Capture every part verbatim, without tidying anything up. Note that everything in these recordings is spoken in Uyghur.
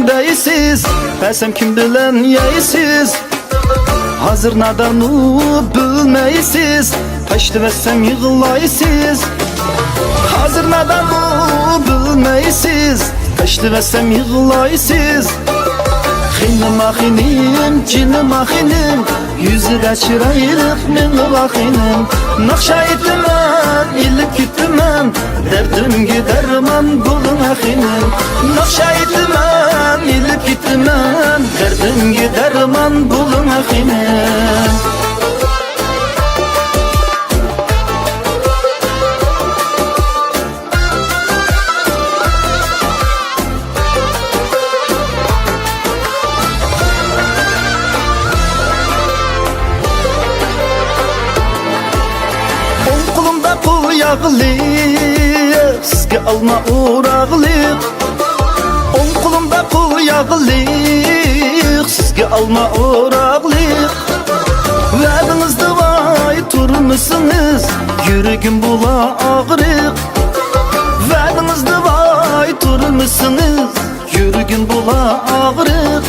دەيسىز، بەرسەم كىم بىلەن يەيسىز؟ ھازىر نادانۇ بىلمەيسىز، تاشلىۋەتسەم يىغلايسىز. ھازىر نادانۇ بىلمەيسىز، تاشلىۋەتسەم يىغلايسىز. خېنىم ئاخېنىم، جېنىم ئاخېنىم، يۈزىدە چىرايلىق مېڭە ئاخېنىم. ناخشا ئېيتىمەن، ئېلىپ كېتىمەن، دەردىمگە دەرمان بولۇڭ ئاخېنىم. ناخشا ئېيتىمەن، ئېلىپ كېتىمەن، دەردىمگە دەرمان بولۇڭ ئاخېنىم. ئوڭ قولۇمدا قول ياغلىق، سىزگە ئالما ئوراقلىق. ئوڭ قولۇمدا قول ياغلىق، سىزگە ئالما ئوراقلىق. ۋەدىڭىزدە ۋاي تۇرمىسىڭىز، يۈرىكىم بولا ئاغرىق. ۋەدىڭىزدە ۋاي تۇرمىسىڭىز، يۈرىكىم بولا ئاغرىق.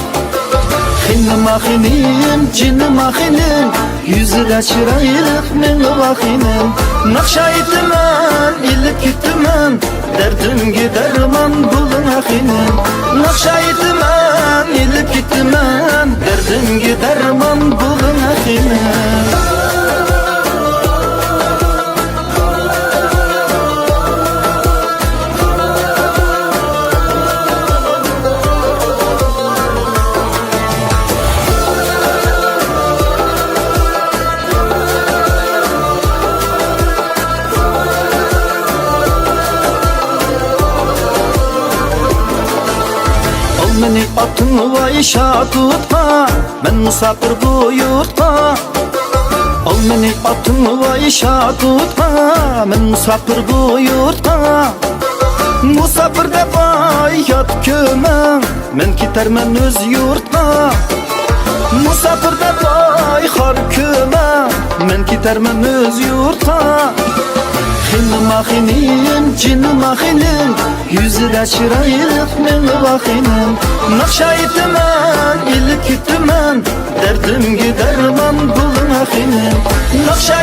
خېنىم ئاخېنىم، جېنىم ئاخېنىم، يۈزىدە چىرايلىق مېڭە ئاخېنىم. ناخشا ئېيتىمەن، ئېلىپ كېتىمەن، دەردىمگە دەرمان بولۇڭ ئاخېنىم. ناخشا ئېيتىمەن، ئېلىپ كېتىمەن، دەردىمگە دەرمان بولۇڭ ئاخېنىم. ئالمىنى ئاتىڭ ۋاي شادۇتقا، مەن مۇساپىر بۇ يۇرتقا. ئالمىنى ئاتىڭ ۋاي شادۇتقا، مەن مۇساپىر بۇ يۇرتقا. مۇساپىر دەپ ۋاي يات كۆمە، مەن كېتەرمەن ئۆز يۇرتقا. مۇساپىر دەپ ۋاي خار كۆمە، مەن كېتەرمەن ئۆز يۇرتقا. خېنىم ئاخېنىم، جېنىم ئاخېنىم، يۈزىدە چىرايلىق مېڭە ئاخېنىم. ناخشا ئېيتىمەن، ئېلىپ كېتىمەن، دەردىمگە دەرمان بولۇڭ ئاخېنىم. ناخشا